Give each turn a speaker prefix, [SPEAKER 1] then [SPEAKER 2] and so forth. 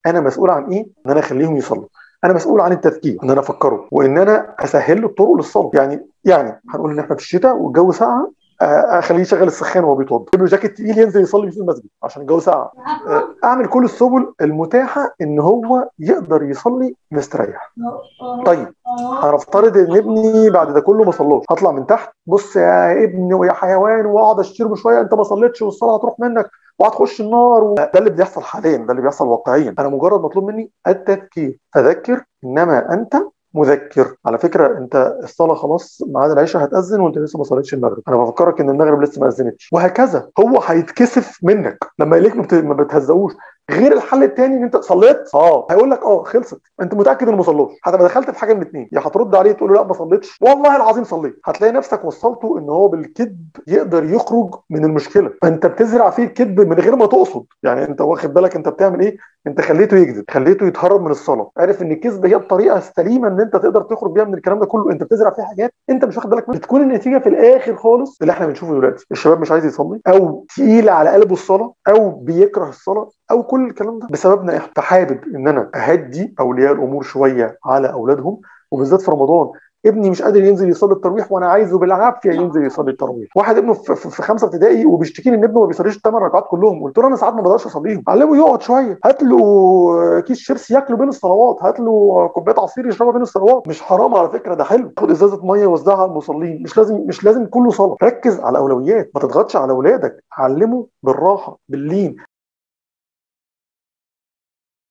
[SPEAKER 1] انا مسؤول عن ايه؟ ان انا اخليهم يصلوا. انا مسؤول عن التذكير، ان انا افكره وان انا اسهل له الطرق للصلاة. يعني هنقول ان احنا في الشتاء والجو ساقع، اخليه يشغل السخان وهو بيتوضى، اجيب له جاكيت تقيل ينزل يصلي في المسجد عشان الجو ساقع. اعمل كل السبل المتاحة ان هو يقدر يصلي مستريح. طيب هنفترض ان ابني بعد ده كله ما صلاش، هطلع من تحت بص يا ابني ويا حيوان واقعد اشتري شوية، انت ما صليتش والصلاة هتروح منك وهتخش النار. ده اللي بيحصل حاليا، ده اللي بيحصل واقعيا. انا مجرد مطلوب مني التذكير، فذكر انما انت مذكر. على فكرة انت الصلاة خلاص ميعاد العشاء هتاذن وانت لسه ما صليتش المغرب، انا بفكرك ان المغرب لسه ما اذنتش، وهكذا. هو هيتكسف منك لما يلاقيك ما بتهزقوش. غير الحل الثاني ان انت صليت، هيقول لك خلصت، انت متاكد انه ما صلاش. هتبقى دخلت في حاجة من الاثنين، يا هترد عليه تقول له لا ما صليتش والله العظيم صليت، هتلاقي نفسك وصلته ان هو بالكذب يقدر يخرج من المشكلة. فانت بتزرع فيه الكذب من غير ما تقصد، يعني انت واخد بالك انت بتعمل ايه؟ انت خليته يكذب، خليته يتهرب من الصلاة، عرف ان الكذب هي الطريقة السليمة ان انت تقدر تخرج بيها من الكلام ده كله. انت بتزرع فيه حاجات انت مش واخد بالك منها، بتكون النتيجة في الاخر خالص اللي احنا بنشوفه دلوقتي، الشباب مش عايز يصلي، او تقيل على قلبه الصلاة، او بيكره الصلاة، او كل الكلام ده بسببنا احنا. فحابب ان انا اهدي اولياء الامور شوية على اولادهم، وبالذات في رمضان. ابني مش قادر ينزل يصلي التراويح وانا عايزه بالعافية ينزل يصلي التراويح. واحد ابنه في 5 ابتدائي وبيشتكي لي ان ابنه ما بيصليش 8 ركعات كلهم، قلت له انا ساعات ما بقدرش اصليهم، علمه يقعد شوية، هات له كيس شيبسي ياكله بين الصلوات، هات له كوباية عصير يشربها بين الصلوات، مش حرام على فكرة، ده حلو. خد ازازة مية وزعها على المصلين، مش لازم كله صلاة. ركز على الاولويات، ما تضغطش على اولادك، علمه بالراحة باللين.